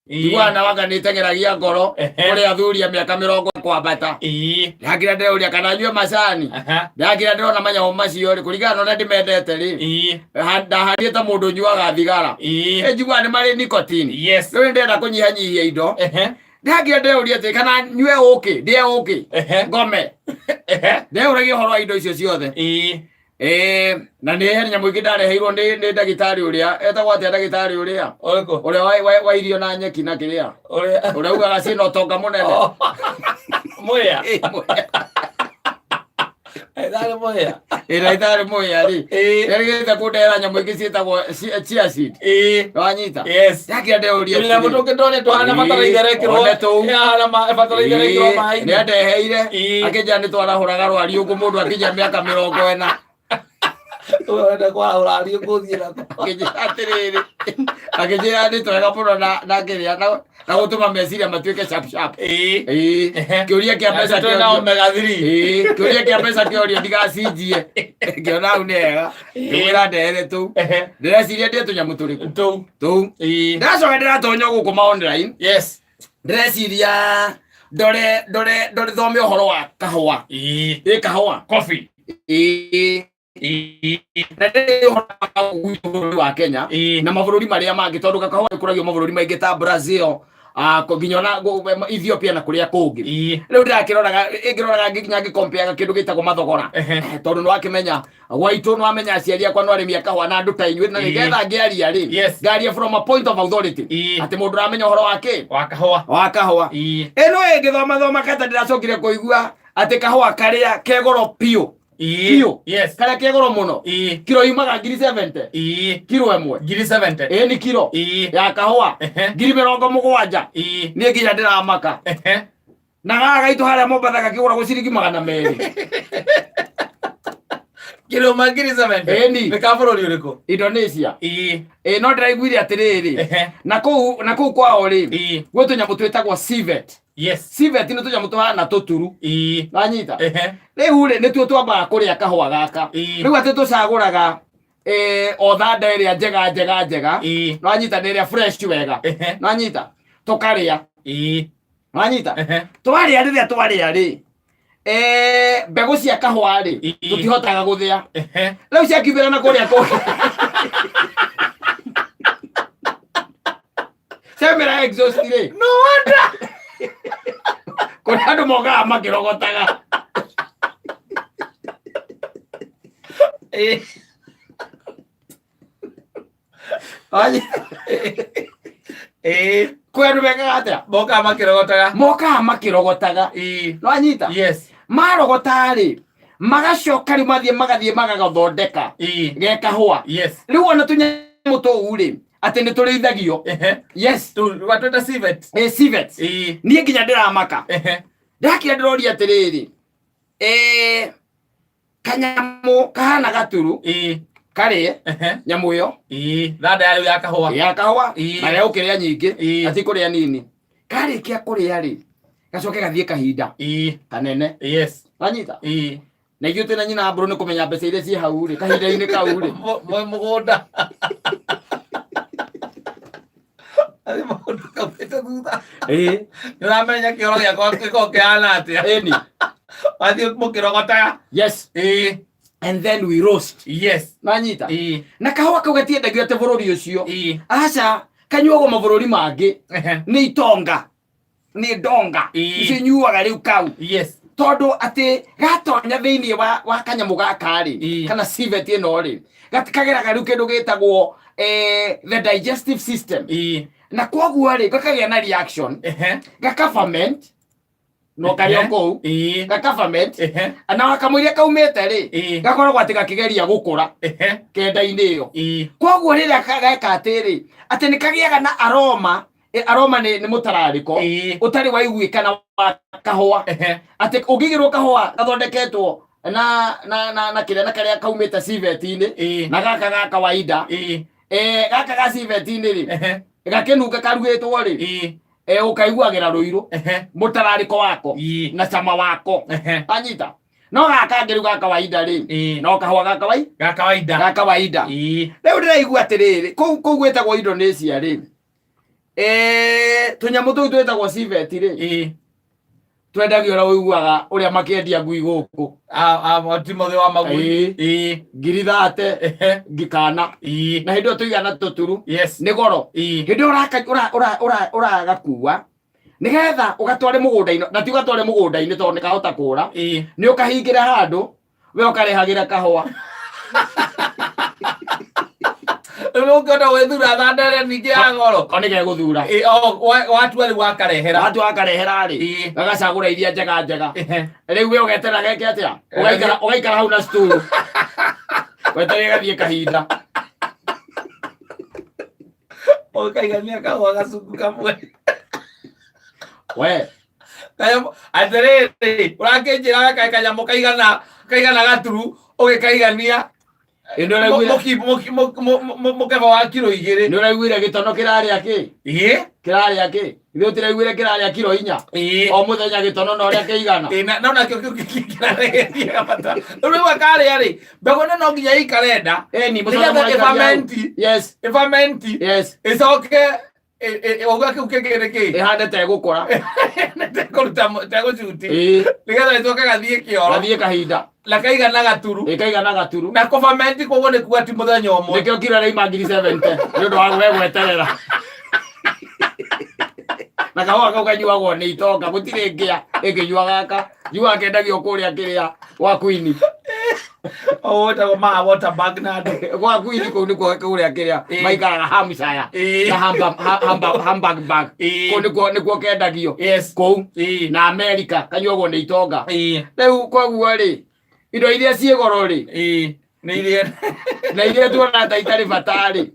Njiguaga na wanga nĩ teng'eragia ngoro. Kũrĩ athuri a mĩaka 20 kwambata. Ndakira ndĩrauria kana nyue macani. Ndakira ndĩrona manyamũ macio rĩ, kũringana na ũrĩa ndĩmendete rĩ, ndahanire ta mũndũ ũnyuaga thigara. Njiguaga nĩ marĩ nicotine. Rĩu nĩ ndĩrenda kũnyihanyihia indo. Ndakira ndĩrauria atĩ kana nyue ũkĩ, ndĩe ũkĩ, ngome. Ndĩrauragia ũhoro wa indo icio ciothe. Na nĩ he nyamũ ingĩ ndareheirwo nĩ ndagĩtarĩ ũrĩa etagwo atĩa, ndagĩtarĩ ũrĩa Ũrĩkũ? Ũrĩa wa irio na nyeki na kĩrĩa. Ũrĩa? Ũrĩa ugaga ciĩna ũtonga mũnene. Oh. Mũhĩa. Mũhĩa. Ndagĩtarĩ Mũhĩa. Ndagĩtarĩ Mũhĩa rĩ, erĩgĩte kũndehera nyamũ ingĩ ciĩtagwo chia seed. Wanyita? Yes. Ndakĩra ndĩũria Tũnyamũ atĩrĩ. tũngĩ tone tũhana bataraitha ĩrekĩrwo. One tũu. Ĩhana bataraitha ĩrekĩrwo maĩ-inĩ. Nĩ andeheire. Akĩnjĩra nĩ twarahũraga rwariũngũ mũndũ akinya mĩaka 40. Ũrenda kwarahũra ariũ gũthiĩ nako. Akĩnjĩra atĩrĩrĩ, akĩnjĩra nĩ twega mũno na kĩrĩa na gũtũma meciria matuĩke sharp sharp. Kĩũria kĩa mbeca Twĩna kĩorio. omega 3. Kĩũria kĩa mbeca kĩorio ndigacinjie. Ngĩona hau nĩ hega, ngĩmwĩra ndehere tũu. Ndĩreciria ndĩe tũnyamũ tũrĩkũ? Tũu. Tũu. Ndacoka ndĩratonya gũkũ ma online. Ndĩreciria ndore thome ũhoro wa kahũa. Ĩ kahũa. Coffee. Ĩĩ. Na ndĩrĩ ũhoro wa gwitũ bũrũri wa Kenya na mabũrũri marĩa mangĩ, tondũ gakahũa gĩkũragio mabũrũri maingĩ ta Brazil, nginya ona Ethiopia na kũrĩa kũngĩ. Rĩu ndĩrakĩroraga, ĩngĩroraga nginya ngĩkompeaga kĩndũ gĩtagwo mathogora. Tondũ nĩ wakĩmenya gwaitũ, nĩ wamenya aciari akwa no arĩmi a kahũa na andũ ta inyuĩ, na nĩgetha ngĩaria rĩ, ngaria from a point of authority, atĩ mũndũ ũramenya ũhoro wa kĩ? Wa kahũa. Wa kahũa. Ĩno ĩngĩthoma thoma kata ndĩracokire kũigua atĩ kahũa karĩa kegoro biũ biũ, karĩa kegoro mũno, kiro yumaga ngiri 70. Kiro ĩmwe. Ngiri 70. Ĩ nĩ kiro ya kahũa 70,000. Niĩ nginya ndĩramaka. Na gaka gaitũ harĩa Mombatha gakĩgũragwo ciringi 200. Kiro ma ngiri 70. Ĩni. Nĩ ka bũrũri ũrĩkũ? Indonesia. Ĩ no ndĩraiguire atĩrĩrĩ, na kũu kwao rĩ, gwĩ tũnyamũ twĩtagwo civet. Civet nĩ tũnyamũ tũhana tũturu. Wanyita? Rĩu rĩ, nĩtuo twambaga kũrĩa kahũa gaka. Rĩu atĩ tũcagũraga o thanda ĩrĩa njega njega njega. Nwanyita? Nĩ ĩrĩa fresh wega. Nwanyita? Tũkarĩa. Nwanyita? Twarĩa, rĩrĩa twarĩa rĩ, mbegũ cia kahũa rĩ, tũtihotaga gũthĩa. Rĩu ciakiumĩra na kũrĩa kũngĩ, ciaumĩra exhaust rĩ. No wonder. Kũrĩa andũ mokaga makĩrogotaga. Kwĩ andũ mekaga atĩa? Mokaga makĩrogotaga. Mokaga makĩrogotaga. Nwanyita? Yes. Marogota rĩ, magacoka rĩu mathiĩ magathiĩ magagathondeka ge kahũa. Rĩu ona tũnyamũ tũu rĩ, atĩ nĩ tũrĩithagio. Watwĩta civet. Ĩ civet. Niĩ nginya ndĩramaka. Ndakira ndĩroria atĩrĩrĩ, kanyamũ kahana gaturu karĩe nyamũ ĩyo. Thanda ya rĩu ya kahũa. Ya kahũa. Na rĩa ũkĩrĩa nyingĩ. Ati kũrĩa nini. Karĩkia kũrĩa rĩ, gacoke gathiĩ kahinda kanene. Wanyita? Na ithuĩ twĩna nyina mbũrũ nĩ kũmenya mbeca iria ciĩ hau rĩ, kahinda-inĩ kau rĩ. Mwĩ mũgũnda. Arĩ maũndũ kaumĩte thutha. Nĩ ũramenya kĩoro gĩakwa gĩkoragwo kĩhana atĩa. Ĩni. Wathiĩ mũkĩrogotaga. And then we roast. Nanyita? Na kahũa kau gatiendagio atĩ bũrũri ũcio. Aca, kanyuagwo mabũrũri mangĩ. Nĩ itonga, nĩ ndonga. Icio inyuaga rĩu kau. Tondũ atĩ gatonya thĩinĩ wa kanyamũ gaka rĩ, kana civet ĩno rĩ, katigageraga rĩu kĩndũ gĩtagwo the digestive system. Na koguo rĩ, gakagĩa na reaction, gaka ferment no karĩ o kũu. Gaka ferment na kamũiria kaumĩte rĩ, gakoragwo atĩ gakĩgeria gũkũra kenda-inĩ ĩyo. Koguo rĩrĩa geka atĩrĩ, atĩ nĩ kagĩaga na aroma. Aroma nĩ mũtararĩko ũtarĩ waiguĩkana wa kahũa. Atĩ ũngĩgĩrwo kahũa gathondeketwo na kĩrĩa na karĩa kaumĩte civet-inĩ na gaka ga kawaida, gaka ga civet-inĩ rĩ, gakĩnunga karugĩtwo rĩ, ũkaiguagĩra rũirũ mũtararĩko wako na cama wako. Anyita? No gaka kangĩ rĩu ga kawaida rĩ, no kahũa ga kawaida. Ga kawaida. Ga kawaida. Rĩu ndĩraigua atĩrĩrĩ, kũu gwĩtagwo Indonesia rĩ, Tũnyamũ tũu twĩtagwo civet rĩ, twendagio ũrĩa ũiguaga ũrĩa makĩendia ngui gũkũ. Timothy wa magui. 30,000 ngikana. Na hĩndĩ ĩyo tũigana tũturu. Nĩ goro. Hĩndĩ ĩyo ũragakua nĩgetha ũgatware mũgũnda-inĩ, na ti ũgatware mũgũnda-inĩ tondũ nĩ kahota kũra. Nĩ ũkahingĩre handũ we ũkarehagĩra kahũa. Rĩu ũngĩhota gwĩthura thandere ningĩ ya goro. Ko nĩ gegũthura. Watua rĩu wakarehera. Watua wakarehera rĩ, gagacagũra iria njega njega. Rĩu we ũgeterera geke atĩa? Ũgaikara hau na sturu weterere gathiĩ kahinda. Ũkaigania kahũa gacuku kamwe. We. Kanyamũ atĩrĩrĩ, ũrakĩnjĩra kaĩ kanyamũ kaigana kaigana gaturu ũgĩkaigania Ĩ, nĩ ũraiguire mũkebe wa kiro 2. Nĩ ũraiguire gĩtono kĩrarĩa kĩ? Kĩrarĩa kĩ? Ithuĩ tũraiguire kĩrarĩa kiro 4. O mũthenya gĩtono na ũrĩa kĩigana. Ĩ, na nakĩo kĩu kĩraregeria bata. Rĩu rĩu akarĩa rĩ, mbegũ ĩno no nginya ĩikare nda. Ĩni, mũcoke Nĩgetha mũgaikaria hau. ĩfamenti. Ĩfamenti. Ĩcoke ũguo kĩu kĩngĩ nĩ kĩ? Ĩhane ta ĩgũkũra. Tegũruta tegũcuti. Nĩgetha ĩcoke gathiĩ kĩoro. Gathiĩ kahinda. Na kaigana gaturu. Ĩ, kaigana gaturu. Na kũfamenti koguo nĩ kuga ti mũthenya ũmwe. Nĩkĩo kiro ĩraima 70,000 nĩ ũndũ wa we gweterera. Na kahũa kau kanyuagwo nĩ itonga, gũtirĩ ngĩa ĩngĩnyua gaka. Njugaga kendagio kũrĩa kĩrĩa gwa Queen. O wĩtagwo ma water bag na andũ. Gwa Queen kũu nĩkuo kũrĩa kĩrĩa maikaraga Hampshire. Na Hamburg bag. Kũu nĩkuo kendagio. Kũu. Na America kanyuagwo nĩ itonga. Rĩu koguo rĩ, indo iria ciĩ goro rĩ, Nĩ iria na iria tuonaga ta itarĩ bata rĩ,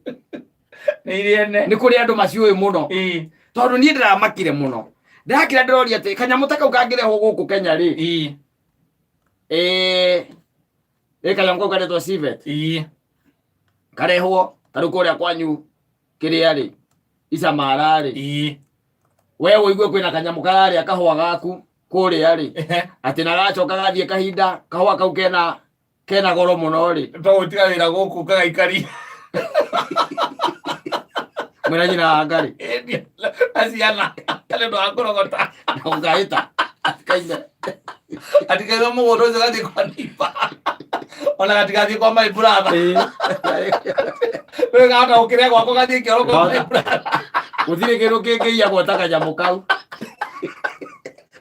nĩ iria ne. Nĩ kũrĩ andũ maciũĩ mũno. Tondũ niĩ ndĩramakire mũno. Ndĩrakira ndĩroria atĩ kanyamũ ta kau kangĩrehwo gũkũ Kenya rĩ, ĩ kanyamũ kau karetwo civet. Karehwo ta rĩu kũrĩa kwanyu kĩrĩa rĩ, Icamara rĩ. We ũigue kwĩna kanyamũ kararĩa kahũa gaku kũrĩa rĩ, atĩ na gacoka gathiĩ kahinda kahũa kau kena goro mũno rĩ. To gũtiga wĩra gũkũ kagaikaria. Mwĩna nyina wa Ngarĩ. Na ciana nĩ ũndũ wa kũrogota. Na gũkaĩta. Atikaime. Atikaime mũgũnda ũcio gathiĩ kwa neighbor. Ona gatigathiĩ kwa my brother. Rĩu gahota gũkĩrĩa gwakwa gathiĩ kĩoro kwa my brother. Gũtirĩ kĩndũ kĩngĩiyagwo ta kanyamũ kau.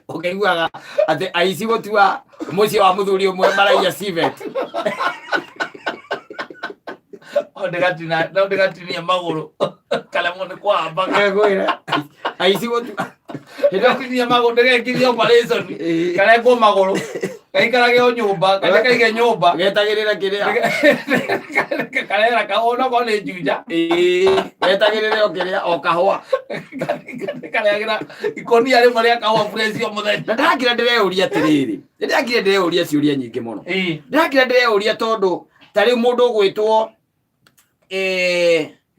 Ũkĩiguaga atĩ aici gũtua mũciĩ wa mũthuri ũmwe maraiya civet. No ndĩgatinia magũrũ. Karemwo nĩ kũhambaga. Ngwĩre aici gũtua Ndĩgatinia magũrũ, ndĩgekirie operation. Karengwo magũrũ. Gaikarage o nyũmba, kana kaige nyũmba. Getagĩrĩra kĩrĩa. Karera kahũa onokorwo nĩ njunja. Getagĩrĩre o kĩrĩa o kahũa. Karehagĩra ikũnia rĩmwe rĩa kahũa fresh o mũthenya. Na ndakira ndĩreyũria atĩrĩrĩ, ndĩrakira ndĩreyũria ciũria nyingĩ mũno. Ndĩrakira ndĩreyũria tondũ ta rĩu mũndũ ũgwĩtwo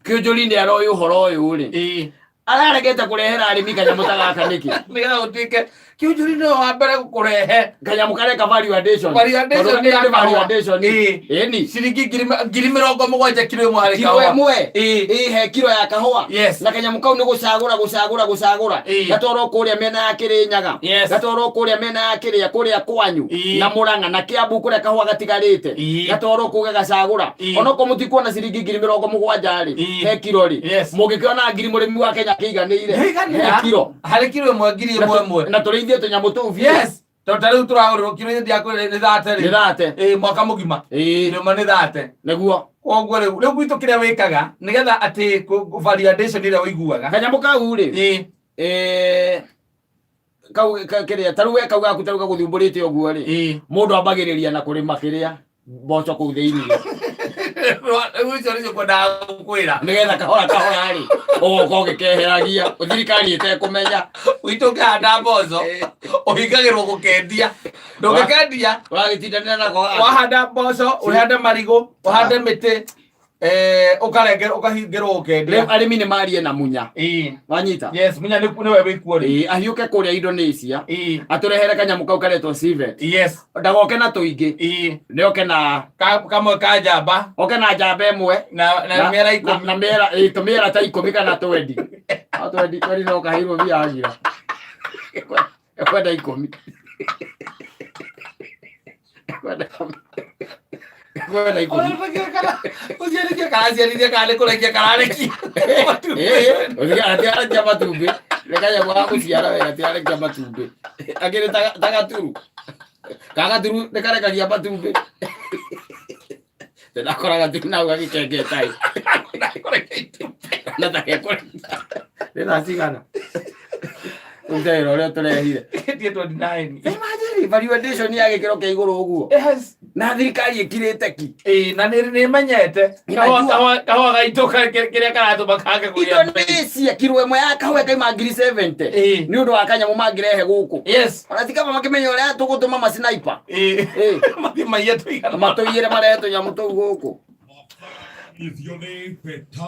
Kĩũnjũri nĩ aroĩ ũhoro ũyũ rĩ. Araregete kũrehera arĩmi kanyamũ ta gaka nĩkĩ? Nĩgetha ũtuĩke Kĩũnjũri nĩwe wa mbere gũkũrehe. Kanyamũ kareka value addition. Value addition Tondũ nĩ ya nĩ value kahũa. addition. Ĩni. Ciringi 70,000 kiro ĩmwe harĩ Kiro kahũa. ĩmwe. Ĩ, he kiro ya kahũa. Na kanyamũ kau nĩ gũcagũra gũcagũra gũcagũra. Gatwarwo kũrĩa mĩena ya Kĩrĩnyaga. Gatwarwo kũrĩa mĩena ya Kĩrĩa kũrĩa kwanyu. Na Mũrang'a na Kĩambu kũrĩa kahũa gatigarĩte. Gatwarwo kũu gagacagũra. Onokorwo mũtikuona ciringi 70,000 rĩ, he kiro rĩ. Mũngĩkĩona ngiri mũrĩmi wa Kenya akĩiganĩire. Nĩaiganĩra. He kiro. Harĩ kiro ĩmwe 1000 ĩmwe. Na tũrĩithie tũnyamũ tũu biũ. Tondũ ta rĩu tũragũrĩrwo kiro iria ndiakwĩra nĩ thate rĩ. Nĩ thate. Ĩĩ, mwaka mũgima. Kiro ĩmwe nĩ thate. Nĩguo. Koguo rĩu gwitũ kĩrĩa wĩkaga nĩgetha atĩ value addition ĩrĩa ũiguaga. Kanyamũ kau rĩ. Kau kĩrĩa ta rĩu we kau gaku ta rĩu gagũthumbũrĩte ũguo rĩ. Mũndũ ambagĩrĩria na kũrĩma kĩrĩa mboco kũu thĩinĩ. Rĩu icio nĩcio ngwendaga gũkwĩra. Nĩgetha kahora kahora rĩ, ũgoka ũgĩkeheragia, thirikari ĩtekũmenya. Gwitũ ũkĩhanda mboco, ũhingagĩrwo gũkendia. Ndũngĩkendia. Ũragĩtindanĩra nako gaka. Wahanda mboco, ũhande marigũ, ũhande mĩtĩ, ũkarengera, ũkahingĩrwo ũkendia. Rĩu arĩmi nĩ marie na Munya. Wanyita? Yes, Munya nĩwe wĩ kuo rĩ. Ahiũke kũrĩa Indonesia. Atũrehere kanyamũ kau karetwo civet. Ndagoke na tũingĩ. Nĩ oke na Kamwe ka njamba. Oke na njamba ĩmwe. Na mĩera 10. Na mĩera, tũmĩera ta 10 kana 20. Atwendi twendi no kaheirwo Viagra. Ekwenda 10. Ekwenda 10. Ekwenda 10. Ũciarithia karaciarithia kana nĩ kũrekia kararekia? Gatiarekia matumbĩ. Nĩ kanyamũ ga gũciara we gatiarekia matumbĩ. Akĩrĩ ta gaturu. Ka gaturu nĩ karekagia matumbĩ. Ndakora gaturu nau gagĩkengeta ĩ. Na ta gekũrekia. Nĩ thaa cigana? Rute wĩra ũrĩa ũtũrehire. Tie 29. Imagine value addition ya gĩkĩro kĩa igũrũ ũguo. Yes. Na thirikari ĩkirĩte ki. Ĩĩ, na nĩ menyete Inajua. kahũa gaitũ kĩrĩa karatũma kage kũgĩa mbei. Indonesia kiro ĩmwe ya kahũa ĩkaima 70,000. Nĩ ũndũ wa kanyamũ mangĩrehe gũkũ. Ona ti kaba makĩmenya ũrĩa tũgũtũma macinaipa. Ĩĩ. Ĩĩ. Mathiĩ maiye tũigana. Matũiyĩre marehe tũnyamũ tũu gũkũ. Ithio nĩ beta.